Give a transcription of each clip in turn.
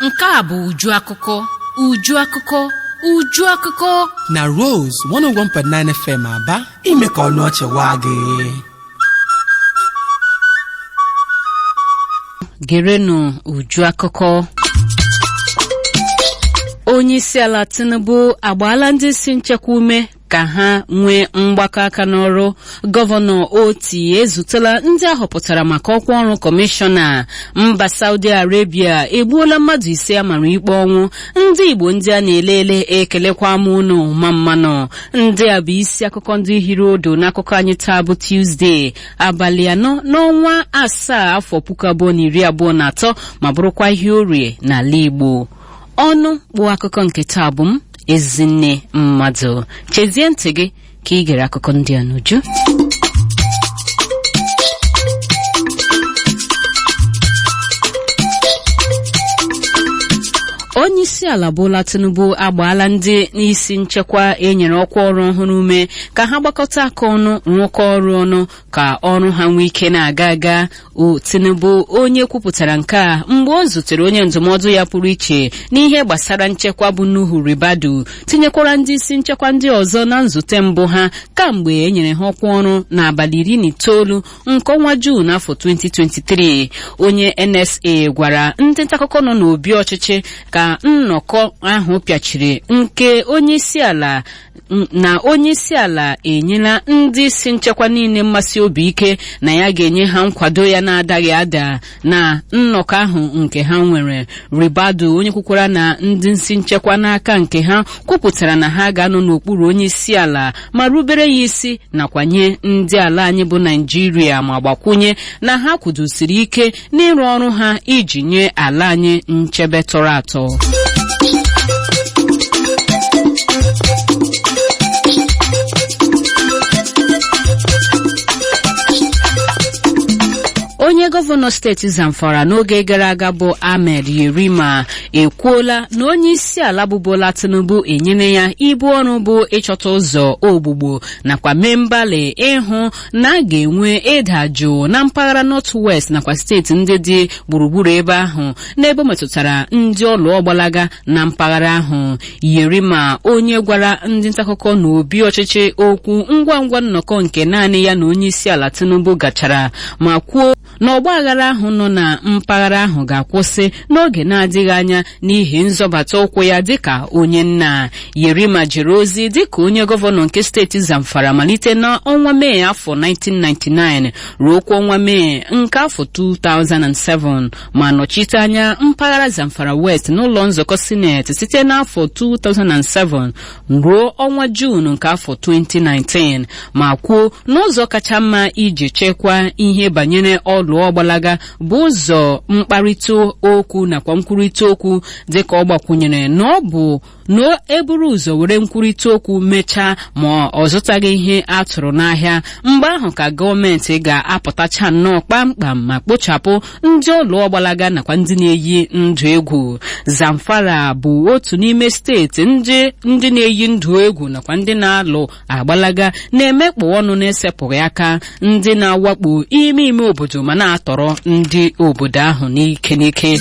Nke a bụ uju akụkọ, uju akụkọ, uju akụkọ. Na Rose 101.9 FM Aba, ime ka ọnụ ọchị waa gị. Gerenụ uju akụkọ. Onye isi ala Tinubu agbaala ndị isi nchekwa ume ka ha nwee mgbakọ aka n'ọrụ. Gọvanọ Oti ezutela ndị ahọpụtara maka ọkwa ọrụ kọmishọna. Mba Saudi Arabia egbuola mmadụ 5 a mara ikpe ọnwụ. Ndị Igbo ndị a na-ele ele, ekelekwa m unu ma mmanụ. Ndị a bụ isi akụkọ ndị hiri odo n'akụkọ anyị taa bụ Tuzdee, abalị 4 n'ọnwa 7, afọ 2023, ma bụrụkwa ihe orie n'ala Igbo. Ọnụ kpụ akụkọ nke taa bụ m, Ezinne Mmadụ. Chezie ntị gị ka ị gere akụkọ ndị a n'uju. Onye isi ala Bola Tinubu agbaala ndị isi nchekwa enyere ọkwa ọrụ ọhụrụ ume ka ha gbakọta aka ọnụ, rụkọ ọrụ ọnụ, ka ọrụ ha nwee ike na-aga aga. Tinubu, onye kwupụtara nke a mgbe ọ zutere onye ndụmọdụ ya pụrụ iche n'ihe gbasara nchekwa bụ Nuhu Ribadu, tinyekwara ndị isi nchekwa ndị ọzọ na nzute mbụ ha kamgbe e nyere ha ọkwa ọrụ n'abalị 19 nke ọnwa Juun afọ 2023. Onye NSA gwara ndị ntaakụkọ nọ n'obi ọchịchị ka nnọkọ ahụ pịachiri nke onye isi ala na onye isi ala enyela ndị isi nchekwa niile mmasị obi ike na ya ga-enye ha nkwado ya na-adaghị ada na nnọkọ ahụ nke ha nwere. Ribadu, onye kwukwara na ndị isi nchekwa n'aka nke ha kwupụtara na ha ga-anọ n'okpuru onye isi ala ma rubere ya isi nakwa nye ndị ala anyị bụ Naijiria, ma gbakwunye na ha kwudosiri ike n'ịrụ ọrụ ha iji nye ala anyị nchebe tọrọ atọ. Onye gọvanọ steeti Zamfara n'oge gara aga bụ Ahmed Yerima ekwuola na onye isi ala bụ Bola Tinubu enyere ya ibu ọrụ bụ ịchọta ụzọ ogbugbo nakwa mee mgbalị ịhụ na a ga-enwe ịda jụụ na mpaghara North West nakwa steeti ndị dị gburugburu ebe ahụ n'ebe metụtara ndị ọlụ ọgbalaga na mpaghara ahụ. Yerima, onye gwara ndị ntaakụkọ n'obi ọchịchị okwu ngwa ngwa nnọkọ nke naanị ya na onye isi ala Tinubu gachara, ma kwuo na ọgba aghara ahụ nọ na mpaghara ahụ ga-akwụsị n'oge na-adịghị anya n'ihi nzọbata ụkwụ ya dịka onye nna. Yerima jere ozi dịka onye gọvanọ nke steeti Zamfara malite n'ọnwa Mee afọ 1999 ruo kwa ọnwa Mee nke afọ 2007, ma nọchite anya mpaghara Zamfara West n'ụlọ nzukọ Sineti site n'afọ 2007 ruo ọnwa Juun nke afọ 2019, ma kwuo n'ụzọ kacha mma iji chekwaa ihe banyere ọlụ ọgbalaga bụ ụzọ mkparịta okwu nakwa nkwurịta okwu, dịka ọ gbakwunyere na ọ bụ na eburu ụzọ were nkwurịta okwu mechaa ma ọ zụtaghị ihe a tụrụ n'ahịa, mgbe ahụ ka gọọmenti ga-apụtacha nnọọ kpamkpam ma kpochapụ ndị ọlụ ọgbalaga nakwa ndị na-eyi ndụ egwu. Zamfara bụ otu n'ime steeti ndị na-eyi ndụ egwu nakwa ndị na-alụ agbalaga na-emekpụ ọnụ na-esepụghị aka, ndị na-awakpo ime ime obodo ma na-atọrọ ndị obodo ahụ n'ike n'ike.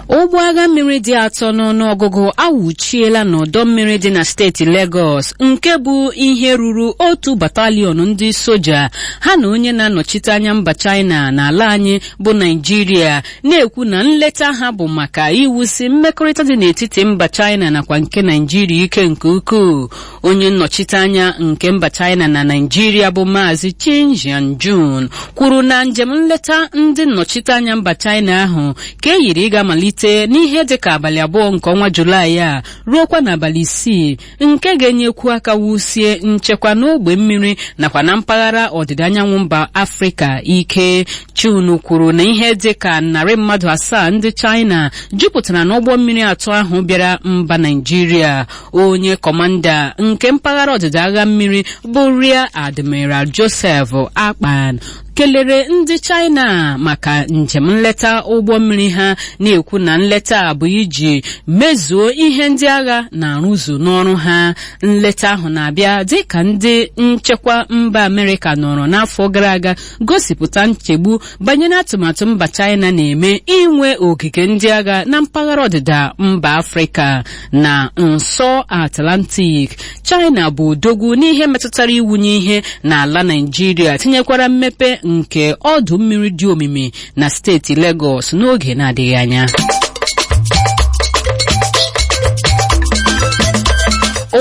Ụgbọ agha mmiri dị 3 n'ọnụọgụgụ awụchiela n'ọdọ mmiri dị na steeti Lagos, nke bụ ihe ruru otu bataliọn ndị soja ha na onye na-anọchite anya mba China n'ala anyị bụ Naijiria, na-ekwu na nleta ha bụ maka iwusi mmekọrịta dị n'etiti mba China nakwa nke Naijiria ike nke ukwuu. Onye nnọchite anya nke mba China na Naijiria bụ Maazị Qin Jianjun kwuru na njem nleta ndị nnọchite anya mba China ahụ ka e yiri ịga malite n'ihe dịka abalị 2 nke ọnwa Julaị a ruokwa n'abalị 6, nke ga-enyekwu aka wusie nchekwa n'ogbe mmiri nakwa na mpaghara ọdịda anyanwụ mba Afrịka ike. Chun kwuru na ihe dịka narị mmadụ 7 ndị China jupụtara n'ụgbọ mmiri 3 ahụ bịara mba Naijiria. Onye kọmanda nke mpaghara ọdịda agha mmiri bụ Rear Admiral Joseph Akpan Kelere ndị China maka njem nleta ụgbọ mmiri ha, na-ekwu na nleta a bụ iji mezuo ihe ndị agha na-arụzu n'ọrụ ha. Nleta ahụ na-abịa dịka ndị nchekwa mba Amerịka nọrọ n'afọ gara aga gosipụta nchegbu banyere atụmatụ mba China na-eme inwe ogige ndị agha na mpaghara ọdịda mba Afrịka na nsọ Atlantik. China bụ odogwu n'ihe metụtara iwunye ihe n'ala Naịjirịa, tinyekwara mmepe nke ọdụ mmiri dị omimi na steeti Lagos n'oge na-adịghị anya.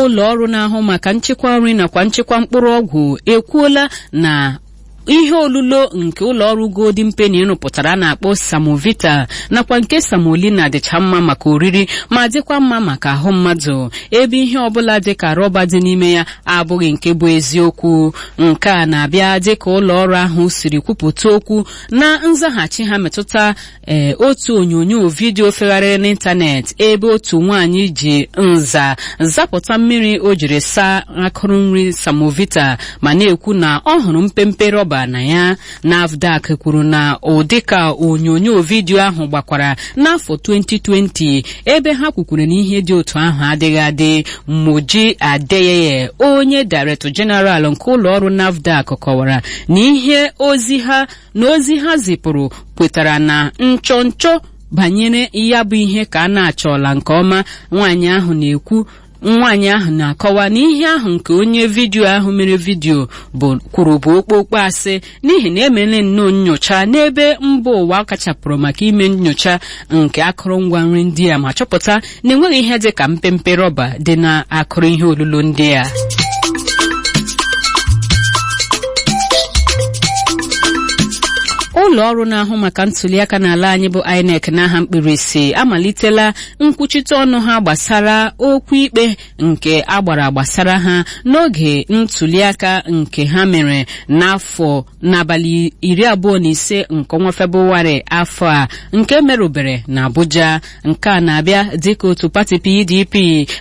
Ụlọ ọrụ na-ahụ maka nchịkwa nri nakwa nchịkwa mkpụrụ ọgwụ ekwuola na ihe olulo nke ụlọ ọrụ Golden Penny rụpụtara a na-akpọ Samovita nakwa nke Samolina dịcha mma maka oriri ma dịkwa mma maka ahụ mmadụ, ebe ihe ọbụla dịka rọba dị n'ime ya abụghị nke bụ eziokwu. Nke a na-abịa dịka ụlọ ọrụ ahụ siri kwupụta okwu na nzaghachi ha metụta otu onyonyo vidiyo fegharịrị n'ịntanetị ebe otu nwaanyị ji nza zapụta mmiri o jiri saa akụrụ nri Samovita ma na-ekwu na ọ hụrụ mpempe rọba na ya. NAFDAC kwuru na ụdịka onyonyo vidiyo ahụ gbakwara n'afọ 2020, ebe ha kwukwuru na ihe dị otu ahụ adịghị adị. Moji Adeyeye, onye Director General nke ụlọ ọrụ NAFDAC, kọwara na ihe ozi ha na ozi ha zipụrụ kwetara na nchọnchọ banyere ya bụ ihe ka a na-achọla nke ọma. Nwaanyị ahụ na-ekwu, nwaanyị ahụ na-akọwa na ihe ahụ nke onye vidiyo ahụ mere vidiyo bụ kwuru bụ okpokpo asị, n'ihi na emele nnọọ nnyocha n'ebe mba ụwa kachapụrụ maka ime nnyocha nke akụrụngwa nri ndị a ma chọpụta na enweghị ihe dị ka mpempe rọba dị na akụrụ ihe olulo ndị a. Ụlọ ọrụ na-ahụ maka ntuliaka n'ala anyị bụ INEC n'aha mkpirisi amalitela nkwuchite ọnụ ha gbasara okwu ikpe nke agbara gbasara ha n'oge ntuliaka nke ha mere n'afọ n'abalị 25 nke ọnwa Febụwarị afọ a nke merụbere na Abuja. Nke a na-abịa dịka otu pati PDP,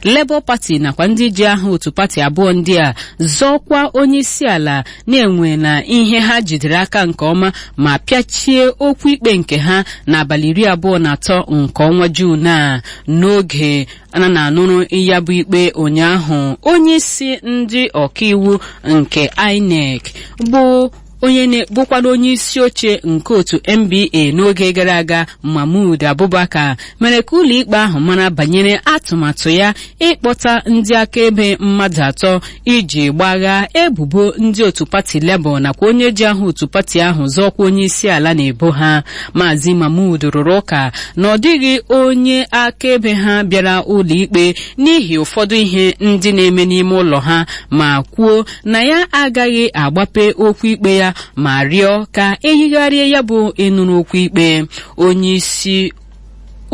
Labour Party nakwa ndị ji aha otu pati abụọ ndị a zọkwa onye isi ala na-enwe na ihe ha jidere aka nke ọma ma pịachie okwu ikpe nke ha n'abalị 23 nke ọnwa Juun a. N'oge a na-anụrụ ya bụ ikpe ụnyaahụ, onye isi ndị ọkaiwu nke INEC bụ onye bụkwara onye isi oche nke otu NBA n'oge gara aga, Mahmood Abubakar, mere ka ụlọikpe ahụ mara banyere atụmatụ ya ịkpọta ndị akaebe mmadụ atọ iji gbaghaa ebubo ndị otu pati Labour nakwa onye ji aha otu pati ahụ zọọkwa onye isi ala na-ebo ha. Maazị Mahmood rụrụ ụka na ọ dịghị onye akaebe ha bịara ụlọikpe n'ihi ụfọdụ ihe ndị na-eme n'ime ụlọ ha, ma kwuo na ya agaghị agbape okwu ikpe ya ma rịọ ka eyigharịa ya bụ ịnụrụ okwu ikpe.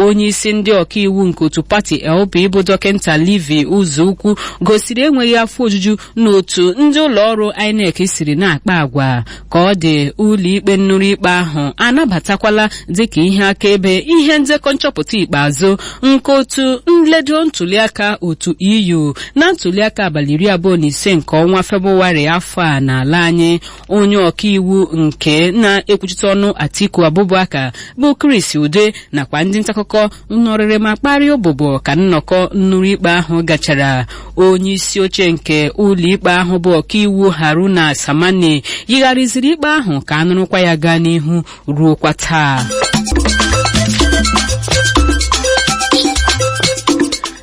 Onye isi ndị ọkaiwu nke otu pati LP bụ Dọkịta Livi Ụzọukwu gosiri enweghị afọ ojuju n'otu ndị ụlọ ọrụ INEC siri na-akpa agwa. Ka ọ dị, ụlọikpe nnụrụ ikpe ahụ anabatakwala dịka ihe akaebe ihe ndekọ nchọpụta ikpeazụ nke otu nledo ntuliaka otu EU na ntuliaka abalị 25 nke ọnwa Febụwarị afọ a n'ala anyị. Onye ọkaiwu nke na-ekwuchite ọnụ Atiku Abubakar bụ Chris Ude nakwa ndị ntaakụkọ nọrịrị ma kparịa ụbụbọ ka nnọkọ nnụrụ ikpe ahụ gachara. Onye isi oche nke ụlọikpe ahụ bụ ọkaiwu Haruna Samani yigharịziri ikpe ahụ ka a nụrụkwa ya gaa n'ihu ruokwa taa.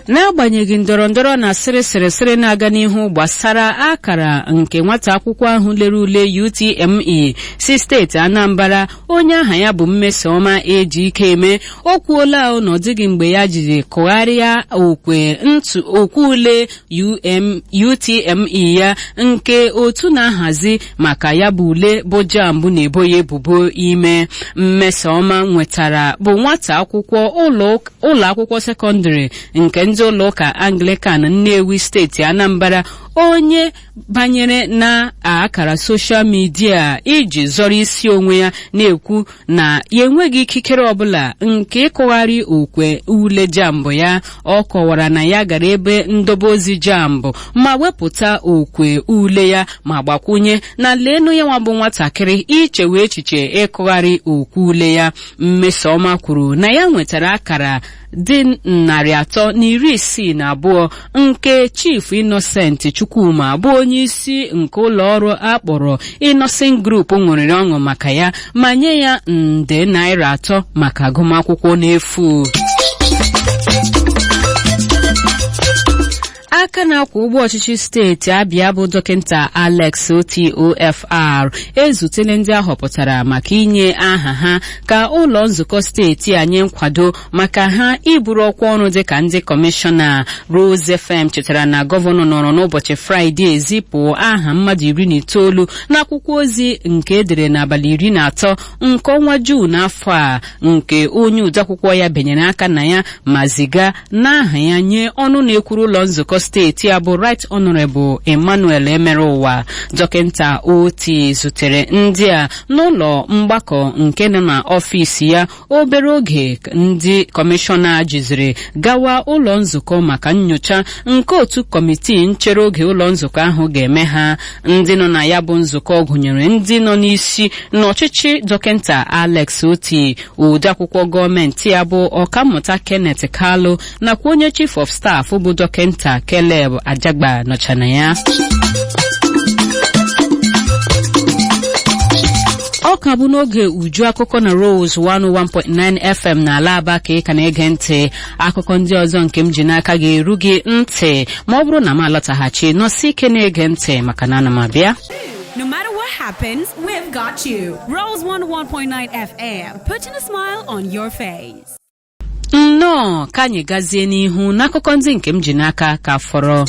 N'agbanyeghị ndọrọndọrọ na sịrị sịrị sịrị na-aga n'ihu gbasara akara nke nwata akwụkwọ ahụ lere ule UTME si steeti Anambra, onye aha ya bụ Mmesoma Ejike eme, o kwuola na ọ dịghị mgbe ya jiri kụgharịa okwe ntụ okwu ule UTME ya nke otu na-ahazi maka ya bụ ule bụ JAMB na-ebo ya ebubo ime. Mmesoma nwetara bụ nwata akwụkwọ ụlọ akwụkwọ sekọndịrị nke ndị ụlọ ụka Anglican Nnewi steeti Anambra. Onye banyere na akara soshal midia iji zọrọ isi onwe ya na-ekwu na ya enweghị ikikere ọbụla nke ịkụgharị okwe ule jambụ ya. Ọ kọwara na ya gara ebe ndobe ozi jambụ ma wepụta okwe ule ya, ma gbakwunye na leenụ ya nwa bụ nwatakịrị ichewe echiche ịkụgharị okwe ule ya. Mmesoma kwuru na ya nwetara akara dị 362 nke Chief Innocent Chukwuma, bụ onye isi nke ụlọ ọrụ akpọrọ Innocent Group, ṅụrịrị ọṅụ maka ya ma nye ya nde naira 3 maka agụmakwụkwọ n'efu. Aka na-akwụ ụgbọ ọchịchị steeti Abịa bụ Dọkịta Alex Oti OFR ezutele ndị ahọpụtara maka inye aha ha ka ụlọ nzukọ steeti a nye nkwado maka ha iburu ọkwa ọrụ dịka ndị kọmishọna. Rose FM chetara na gọvanọ nọrọ n'ụbọchị Fraịde zipụ aha mmadụ 19 n'akwụkwọ ozi nke edere n'abalị 13 nke ọnwa Juun afọ a, nke onye odeakwụkwọ ya benyere aka na ya ma ziga n'aha ya nye ọnụ na-ekwuru ụlọ nzukọ steeti a bụ Right Honorable Emmanuel Emerụwa. Dọkịta Oti zutere ndị a n'ụlọ mgbakọ nke nọ n'ọfịs ya obere oge ndị kọmishọna jiziri gawa ụlọ nzukọ maka nyocha nke otu kọmitii nchere oge ụlọ nzukọ ahụ ga-eme ha. Ndị nọ na ya bụ nzukọ gụnyere ndị nọ n'isi n'ọchịchị Dọkịta Alex Oti, odeakwụkwọ gọọmenti ya bụ Ọkammụta Kenneth Kalu, nakwa onye Chief of Staff bụ Dọkịta Caleb Ajagba nọcha na ya. Ọ ka bụ n'oge uju akụkọ na Rose 101.9 FM na ala Aba ka ị ka na-ege ntị. Akụkọ ndị ọzọ nke m ji n'aka ga-eru gị ntị ma ọ bụrụ na m alọtaghachi. Nọsi ike na-ege ntị maka na ana m abịa. No matter what happens, we've got you. Rose 101.9 FM, putting a smile on your face. Nnọọ, ka anyị gazie n'ihu n'akụkọ ndị nke m ji n'aka ka fọrọ.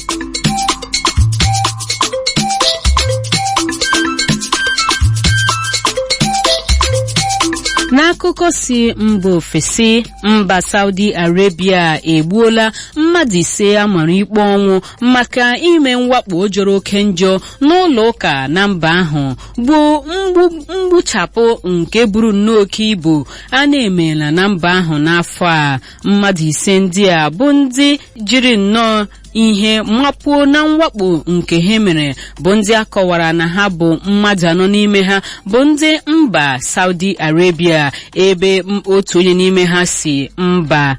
N'akụkọ si mba ofesi, mba Saudi Arabia egbuola mmadụ 5 a mara ikpe ọnwụ maka ime mwakpo jọrọ oke njọ n'ụlọ ụka na mba ahụ, bụ mgbuchapụ nke buru nnọọ oke ibu a na-emela na mba ahụ n'afọ a. Mmadụ 5 ndị a bụ ndị jiri nnọọ ihe mapuo na mwakpo nke ha mere, bụ ndị a kọwara na ha bụ mmadụ 4 n'ime ha bụ ndị mba Saudi Arabia, ebe otu onye n'ime ha si mba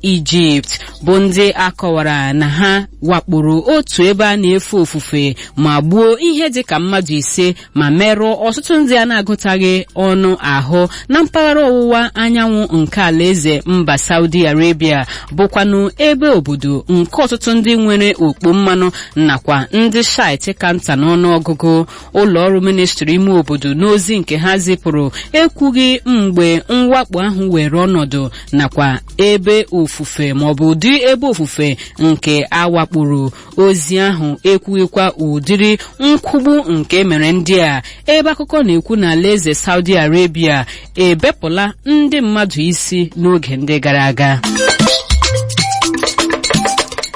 Ijipt, bụ ndị akọwara na ha wakporo otu ebe a na-efe ofufe ma gbuo ihe dịka mmadụ 5 ma merụọ ọtụtụ ndị a na-agụtaghị ọnụ ahụ na mpaghara ọwụwa anyanwụ nke alaeze mba Saudi Arabia, bụkwanụ ebe obodo nke ọtụtụ ndị nwere okpu mmanụ nakwa ndị Shite ka nta n'ọnụ ọgụgụ. Ụlọ ọrụ ministri ime obodo n'ozi nke ha zipụrụ ekwughị mgbe mwakpo ahụ were ọnọdụ nakwa ebe ofufe maọbụ ụdị ebe ofufe nke awakpuru. Ozi ahụ ekwughịkwa ụdịrị nkwụgbu nke mere ndị a, ebe akụkọ na-ekwu na alaeze Saudi Arabia ebepụla ndị mmadụ isi n'oge ndị gara aga.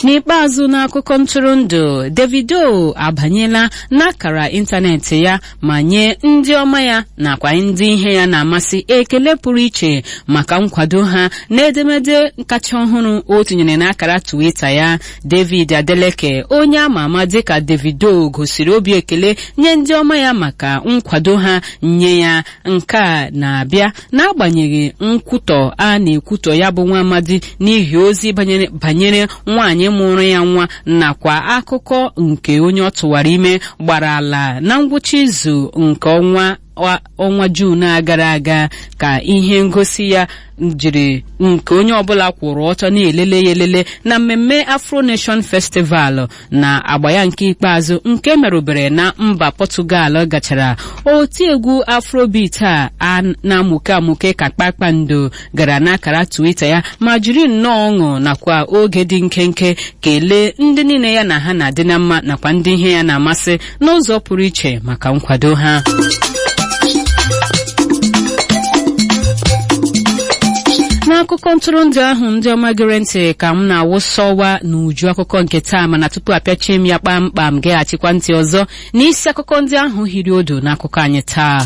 N'ikpeazụ, n'akụkọ ntụrụndụ, Davido abanyela n'akara ịntanetị ya ma nye ndị ọma ya nakwa ndị ihe ya na-amasị ekele pụrụ iche maka nkwado ha. N'edemede kacha ọhụrụ o tinyere n'akara Twitter ya, David Adeleke, onye ama ama dịka Davido, gosiri obi ekele nye ndị ọma ya maka nkwado ha nye ya. Nke a na-abịa n'agbanyeghị nkwutọ a na-ekwutọ ya bụ nwa amadi n'ihi ozi banyere nwaanyị mụrụ ya nwa nakwa akụkọ nke onye ọ tụwara ime gbara ala na ngwụcha izu nke ọnwa Juun a gara aga, ka ihe ngosi ya jiri nke onye ọbụla kwụrụ ọtọ na-elele ya elele na mmemme Afro Nation Festival na agba ya nke ikpeazụ nke merụbere na mba Portugal gachara. Otiegwu Afrobeat a na-amụke amụke ka kpakpando gara n'akara Twitter ya ma jiri nnọọ ọṅụ nakwa oge dị nkenke kelee ndị niile ya na ha na-adị na mma nakwa ndị ihe ya na-amasị n'ụzọ pụrụ iche maka nkwado ha. N'akụkọ ntụrụndụ ahụ, ndị ọma gere ntị, ka m na-awụsa ọwa n'uju akụkọ nke taa, mana tupu apịachie m ya kpamkpam, geghachikwa ntị ọzọ n'isi akụkọ ndị ahụ hiri odo n'akụkọ anyị taa.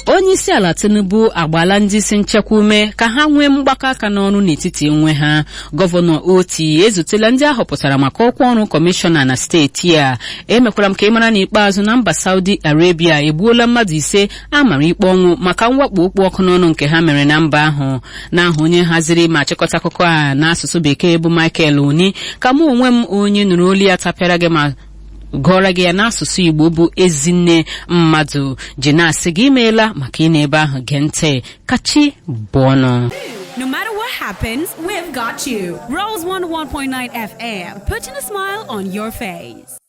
Onye isi ala Tinubu agbaala ndị isi nchekwa ume ka ha nwee mgbakọ aka n'ọrụ n'etiti onwe ha. Gọvanọ Oti ezutela ndị ahọpụtara maka ọkwa ọrụ kọmishọna na steeti a. Emekwara m ka ị mara n'ikpeazụ na mba Saudi Arabia egbuola mmadụ 5 a mara ikpe ọnwụ maka mwakpo okpu ọkụ n'ọnụ nke ha mere na mba ahụ. N'aha onye haziri ma chịkọta akụkọ a n'asụsụ Bekee bụ Michael Oni, ka mụ onwe m onye nụrụ olu ya tapịara gị ma gụọrọ gị ya n'asụsụ Igbo bụ Ezinne Mmadụ ji na-asị gị imeela maka ị na-ebe ahụ gee ntị. Kachi bụọnụ. No matter what happens, we've got you. Rose 101.9 FM, putting a smile on your face.